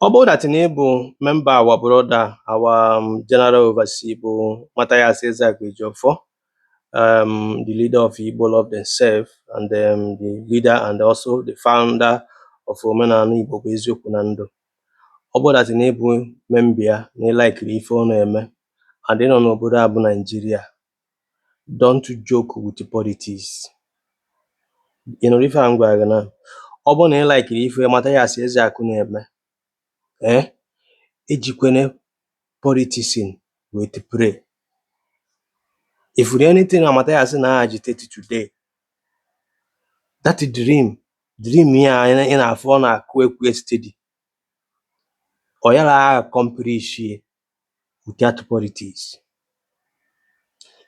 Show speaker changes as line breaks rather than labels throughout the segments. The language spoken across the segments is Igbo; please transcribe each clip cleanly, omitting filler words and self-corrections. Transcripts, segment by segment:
Ọ bụrụ that na ị bụ member our brother, our general overseer bụ Mathias Ezeaku Ejiofor, the leader of Igbo Love Themselves and the leader and also the founder of Omenala Igbo bụ eziokwu na ndụ. Ọ bụrụ that na ị bụ member ya, na ị likeri ife ọ na-eme and ị nọ n'obodo a bụ Nigeria, don't joke with politics. Ị nụrụ ife a m gwara gị na ọ bụrụ na ị likeri ife Mathias Ezeaku na-eme, ejikwene politicing with pray. If anything na Mathias na-agitate today, that dream ya ị na-afụ ọ na-akụ ekwe steady, ọ yara accomplish without politics.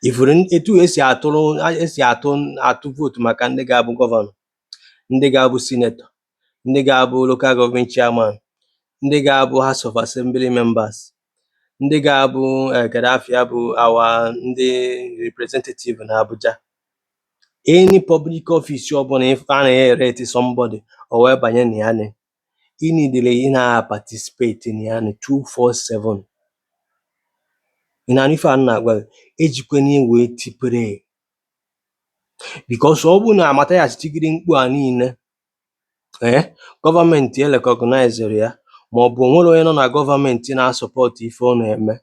Ifuru etu esi atụrụ, esi atụ vote maka ndị ga-abụ governor, ndị ga-abụ senator, ndị ga-abụ local government chairman, ndị ga-abụ House of Assembly members, ndị ga-abụ kedu afịa bụ our ndị representative na Abuja, any public office ọbụla a na-elect somebody o wee banye na ya, ni ị nidere ị na-participate na ya ni 247. Ị na-anụ ife a m na-agwa gị? Ejikwana wee tipere, because ọ bụrụ na Mathias tigiri mkpu a niile, gọọmenti erecognizere ya, ma ọ bụ onwere onye nọ na gọọmenti na-asupport ife ọ na-eme,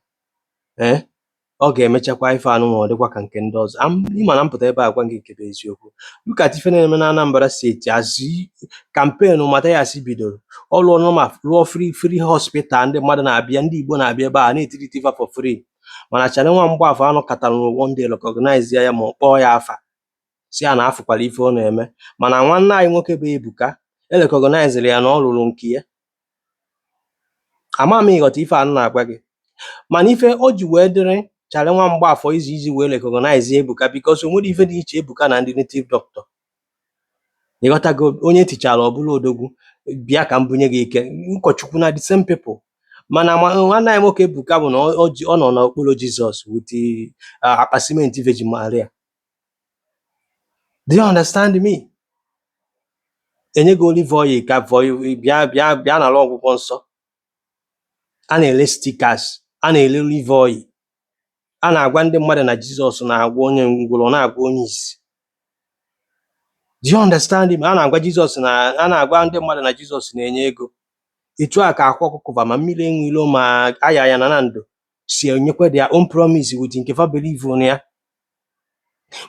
ọ ga-emechakwa ife anụ ma ọ dịkwa ka nke ndị ọzọ. Ịma na mpụta ebe a gwa gị nke bụ eziokwu. Look at ife na-eme na Anambra Steeti as campaign Mathias bidoro. Ọ lụọ ma lụọ free hospital, ndị mmadụ na-abịa, ndị Igbo na-abịa ebe a na-etiriti fa for free. Mana Charlie nwa Mgbafọ anọkọtara one day recognize ya, ma ọ kpọọ ya afa, si ya na afụkwara ife ọ na-eme. Mana nwanne anyị nwoke bụ Ebuka erecognizere ya na ọ lụrụ nke ya. Ama m ịghọta ife a m na-agwa gị. Mana ife o ji wee dịrị Charlie nwa Mgbafọ izi wee recognize Ebuka, because o nwere ife dị iche Ebuka na ndị native doctor. Ịghọtago? Onye tichara ọbụla odogwu, bịa ka m bunye gị ike ụkọchukwu na the same people. Mana nwanne anyị nwoke Ebuka bụ na ọ nọ n'okpuru Jizọs with akpa simenti Virgin Maria. Do you understand me? Enye gị olive oil ka bịa bịa bịa nara ọgwụgwọ nsọ. A na-ele stickers, a na-ele olive oil, a na-agwa ndị mmadụ na Jizọs na-agwọ onye ngwụrọ, na-agwọ onye isi. Do you understand me? A na-agwa Jizọs na a na-agwa ndị mmadụ na Jizọs na-enye ego. Etu a ka akwa ọkụkọ ma mmiri enwe ilo ma aya ya na ndụ si enyekwa their own promise with nke fa believe na ya.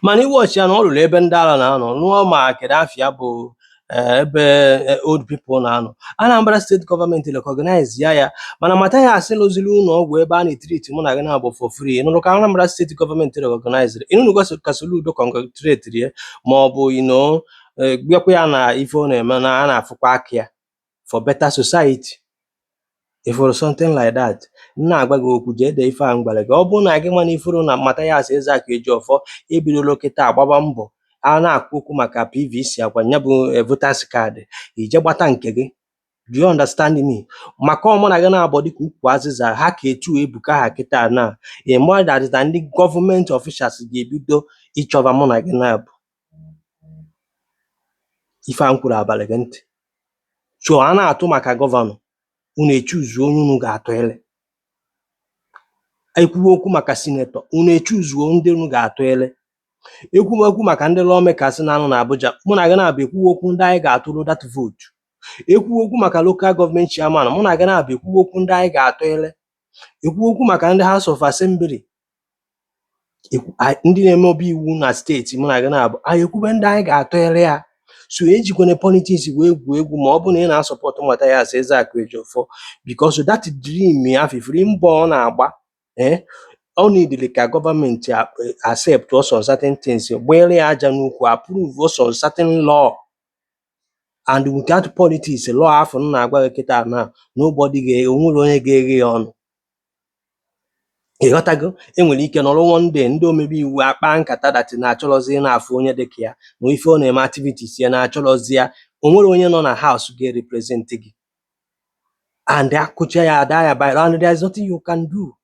Mana iwọchi ya na ọ rụrụ ebe ndị ara na-anọ rụọ, ma kedu afịa bụ ebe old people na-anọ. Anambra Steeti gọọmenti recognize ya. Mana Mathias lụziri ụlọ ọgwụ ebe a na-etreat mụ na gị na-abụ for free. Nụrụ ka Anambra Steeti gọọmenti recognize? Ịnụnụgo ka Soludo congratulate ya, ma ọ bụ bịakwa ya na ife ọ na-eme na a na-afụkwa aka ya for better society? Ifuru something like that m na-agwa gị okwu, jee dee ife a m gwara gị. Ọ bụrụ na gị nwa na ifuru na Mathias Ezeaku Ejiofor ebidolo kịta agbaba mbọ a na-akwu okwu maka PVC akwa ya bụ voters card, ije gbata nke gị. Do you understand me? Maka ọ mụ na gị na-abọ dịka ukwu azịza ha ka etu Ebuka ha kịta na ịma that na ndị gọọmenti officials ga-ebido ịchọba mụ na gị na-abụ ife a m kwuru abalị gị ntị. So a na-atụ maka governor, unu echuzuo onye unu ga-atụ ele. Ekwuwe okwu maka senator, unu echuzuo ndị unu ga-atụ ele. Ekwuwe okwu maka ndị lawmakers na-anọ na Abuja, mụ na gị na-abụ ekwuwe okwu ndị anyị ga-atụrụ that vote. Ekwuwe okwu maka local government chairman, mụ na gị na-abụ ekwuwe okwu ndị anyị ga-atụ ele. Ekwuwe okwu maka ndị House of Assembly, ndị na-eme obi iwu na steeti, mụ na gị na-abụ anyị ekwube ndị anyị ga-atụ ele ya. So ejikwana politics wee gwuo egwu ma ọ bụ na ị na-asupport Mathias Ezeaku Ejiofor, because that dream ya fifiri mbọ ọ na-agba, ọ nidiri ka gọọmenti accept some certain things, gbere ya aja n'ukwu, approve some certain law. And without politics, law afọ m na-agwa gị kịta na nobody ga, onwere onye ga-eghe ya ọnụ. Ịghọtago? Enwere ike nọrọ one day, ndị omebe iwu akpa nkata that na-achọrọzi ị na-afụ onye dịka ya na ife ọ na-eme, activities ya na-achọrọzi ya. Onwere onye nọ na house ga-represent gị and akụcha ya ada ya by, and there is nothing you can do.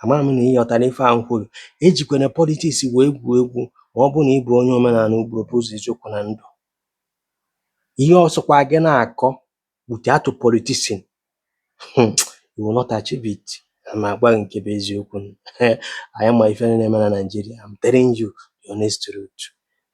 Ama m na ị ghọtara ife a m kwuru. Ejikwana politics wee gwuo egwu ma ọ bụ na ị bụ onye omenala Igbo bụ ụzọ eziokwu na ndụ. Ihe ọsọkwa gị na-akọ without politicing. You will not achieve it. Ma agwa gị nke bụ eziokwu, anyị ma ife na-eme na Nigeria. I'm telling you the honest truth.